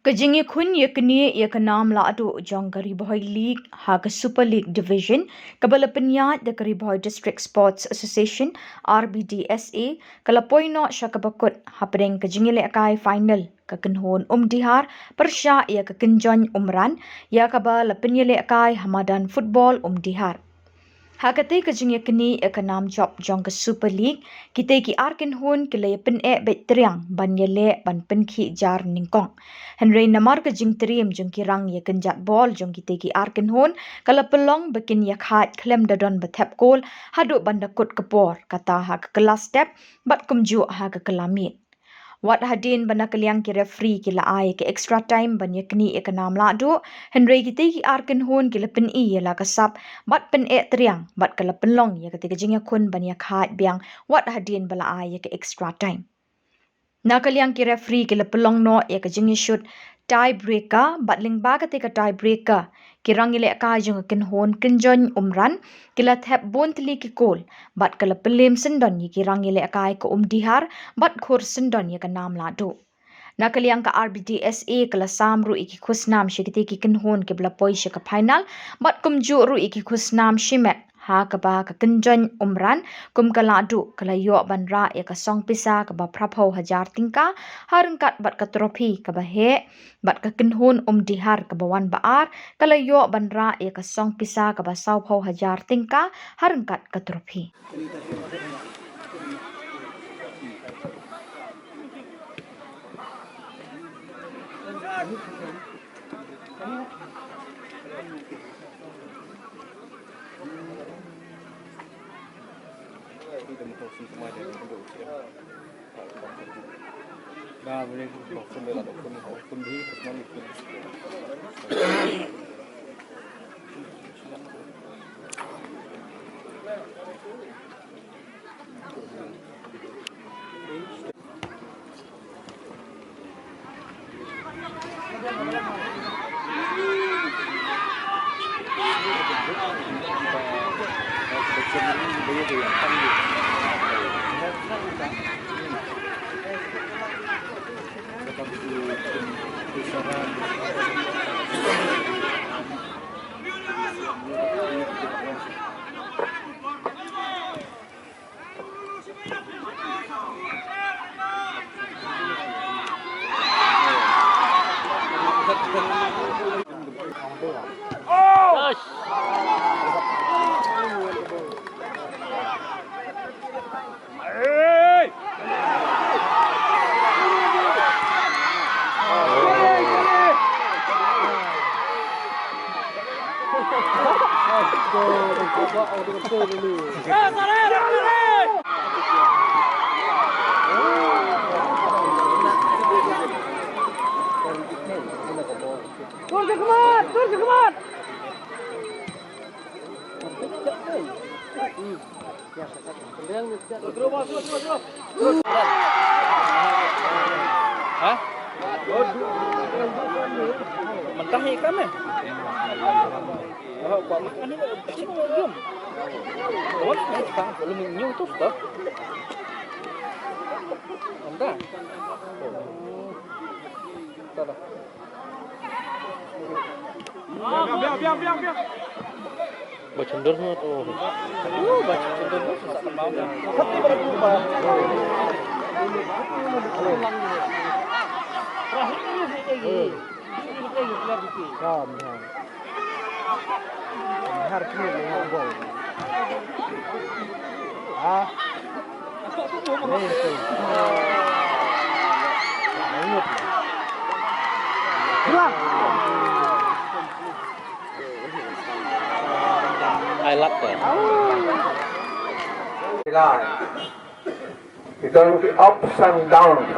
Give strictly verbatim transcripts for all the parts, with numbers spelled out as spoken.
Ka jingïakhuid ïaknieh ïa ka nam lahduh jong ka Ri Bhoi League ha ka Super League Division, kaba la pynïaid da ka Ri Bhoi District Sports Association, R B D S A, ka la poi noh sha kaba kut hapdeng ka jingïalehkai final ka kynhun Umdihar pyrshah ïa ka kynjoin Umran, ïa kaba la pynïalehkai ha madan football Umdihar. Ha katei ka jingïaknieh ïa ka nam jop jong ka Super League, kitei ki ar kynhun ki la ïa pyneh beit triang ban ïaleh ban pynkhih jar nyngkong. Hynrei namar ka jingtriem jong ki rang ïa kynjat bol jong kitei ki ar kynhun, ka la pynlong ba kin ïa khaid khlem da don ba thep kol haduh ban da kut ka por, kata ha ka kylla step bad kumjuh ha ka kylla miet. Wat hadien ba na ka liang ki referee ki la ai ka extra time ban ïaknieh ïa ka nam lahduh, hynrei kitei ki ar kynhun ki la pyni ïa la ka sap bad pyneh triang, bad ka la pynlong ïa katei ka jingïakhun ban ïa khaid biang wat hadien ba la ai ïa ka extra time. Na ka liang ki referee ki la pynlong noh ïa ka jingïashut tie breaker, bad lyngba katei ka tie breaker, ki rang ïalehkai jong ka kynhun kynjoin Umran ki la thep bun tylli ki kol, bad ka la pynlem syndon ïa ki rang ïalehkai ka Umdihar bad khur syndon ïa ka nam lahduh. Na ka liang ka R B D S A ka la sam ruh ïa ki khusnam sha kitei ki kynhun kiba la poi sha ka final, bad kumjuh ruh ïa ki khusnam shimet ha kaba ka kynjoin Umran kum ka lahduh ka la ïoh ban rah ïa ka song pisa kaba phraphew hajar tyngka ha ryngkat bad ka trophy kaba heh, bad ka kynhun Umdihar kaba wan ba ar ka la ïoh ban rah ïa ka song pisa kaba sawphew hajar tyngka ha ryngkat ka trophy. Tur ke khmat, tur ke khmat. Ha? Mentah ikan eh. Oh, kok makan ini? Sini jom. Kok makan ini? Belum nyutus toh. Entah. Entah dah. Ba chyndur mo to. Ba chyndur mo sa kembang. Kam, kam. Har kini ni bol. Ha? I love that. Ki don ki ups and downs.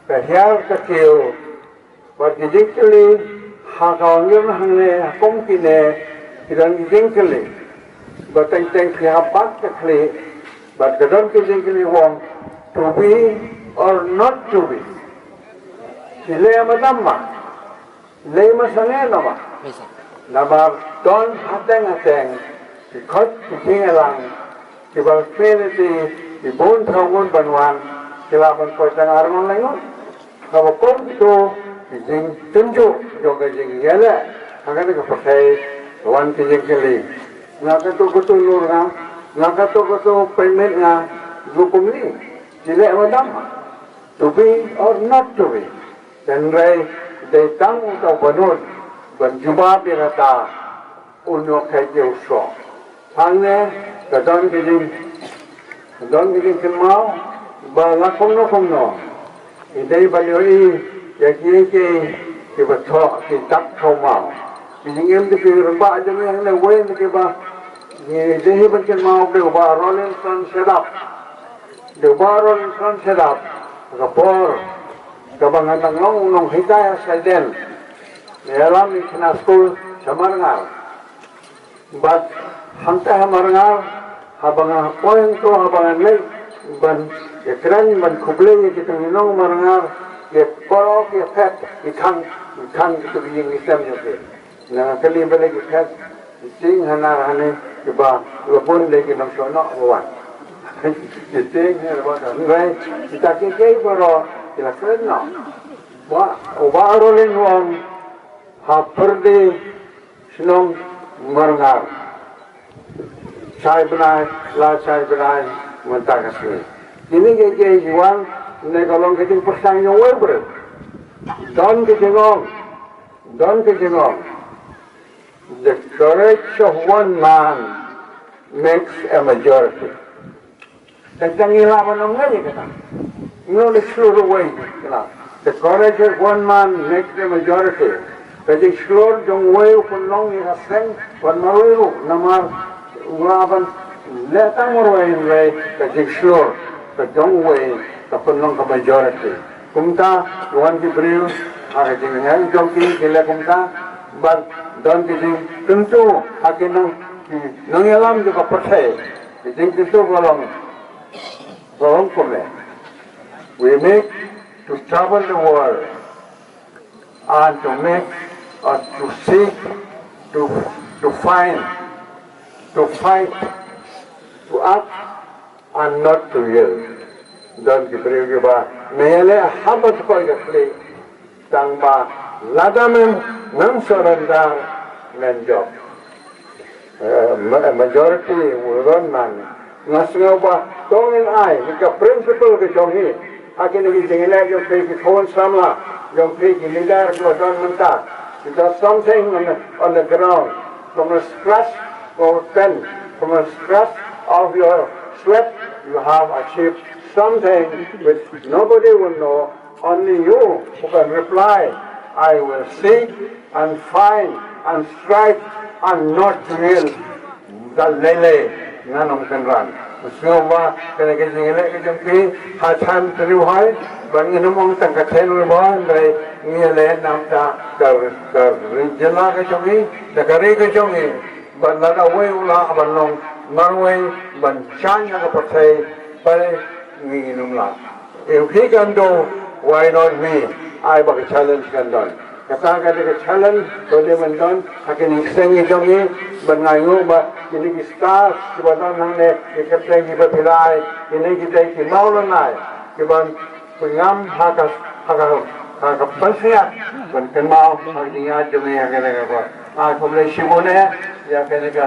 Ka hiar ka kiew. Bad ki jingkylli ha ka nongrim hangne ha kum kine, ki don ki jingkylli. Ba teng teng phi hap bat ka khlieh, bad ka don ki jingkylli wong, to be or not to be. Ki leh ma dam ma, leh ma sangeh na ma. Namar don hateng hateng ki khot ki jingïalang, kiba penalty, ki bun thaw ngut ban wan, ki lah ban poi tang ar ngut lai ngut. Kaba kum kito, Ki jingtynjuh jong ka jingïaleh ha kane ka pyrthei, wan ki jingkylli. Nga katto katto lur nga, nga katto katto pynmih nga, ruh kumne. Ki leh ba dang to be or not to be. Hynrei dei tang uta u ba nud ban jubab ïa kata, un ïoh khet ïa u soh. Hangne ka don ka jing, ka don ka jingkynmaw ba la kumno kumno i dei ban ïohi ïa kiei kiei kiba thoh ki dak thaw maw. Ki jingim jong ki rangbah jong ngi hangne wei na kiba ngi dei hi ban kynmaw, dei u Bah Rawlinson Shadap. Dei u Bah Rawlinson Shadap. Ka por kaba nga dang long u nonghikai ha Saiden, nga ïalam ïa ki khynnah skul sha Marngar. Bad hangta ha Marngar, haba nga poi hangto, haba nga leit ban ïakren, ban khublei ïa kito ki nong Marngar, ki paralok, ki phet, ki khang, ki khang kito ki ïing ki sem jong ki. Nga kylli balei ki phet, ki tieng hanar hangne, kiba la bun dei ki nongshong noh ba wan. Ki tieng hanar ba wan. Hynrei kita kiei kiei baroh ki la kren noh. Bah, u Bah Rawlings u ong, ha pyrdi shnong Marngar, shai bnai la shai bnai mynta ka sngi. Kine kiei kiei ki wan ne ka long ka jingpyrshang jong uwei u briew. Don ka jingong, don ka jingong, the courage of one man makes a majority. Tang ngi lah ban ong ngi kata. Ngi la shlur uwei kata. The courage of one man makes the majority. Ka jingshlur jong uwei u pynlong ïa ka seng ban marwei ruh namar u lah ban leh tang marwei, hynrei ka jingshlur ka jong uwei ka pynlong ka majority. Kumta wan ki briew ha ka jingïaid jong ki ki leh kumta, bad don ki jingkyntu ha ki nong, ki nongïalam jong ka pyrthei. Ki jingkyntu ka long, ka long kumne. We make to travel the world and to make or to seek to, to find, to fight, to act and not to yield. Don ki briew kiba me ïaleh haba thymmai ka khlieh. Tang ba lada mem, mem surrender, mem jop. Eh, ma-, majority will run man. Nga sngew ba to ngin ai, ka principle ka jong ngi. Ha kine ki jingïaleh jong phi ki khun samla, jong phi ki leader kiba don mynta. There's something on the, on the ground. From the scratch of pen, from the scratch of your sweat, you have achieved something which nobody will know. Only you who can reply, "I will seek and find and strive and not yield." Da lei lei ngan ym kynran. Sngewbha kane ka jingïaleh ka jong phi ha time tynrai hoi, ban ngin ym ong tang ka thaiñ ruh ba hynrei ngi ïaleh namar ka, ka ri jylla ka jong ngi, da ka ri ka jong ngi. Ban lada uwei u lah ban long marwei ban shang ïa ka pyrthei, balei ngi ngin ym lah? If he can do, why not me? Ai ba ka challenge kan don. Kata ka dei ka challenge ba dei ban don ha kine ki seng ki jong ngi, ban ngai nguh ba kine ki stars kiba don hangne, ki kyrteng kiba phi la ai, kine ki dei ki mawlynnai kiban pynngam ha ka, ha ka, ha ka pansngiat ban kynmaw ha ka jingïaid jong ngi ha kane ka por. Ai khublei shibun eh ïa kane ka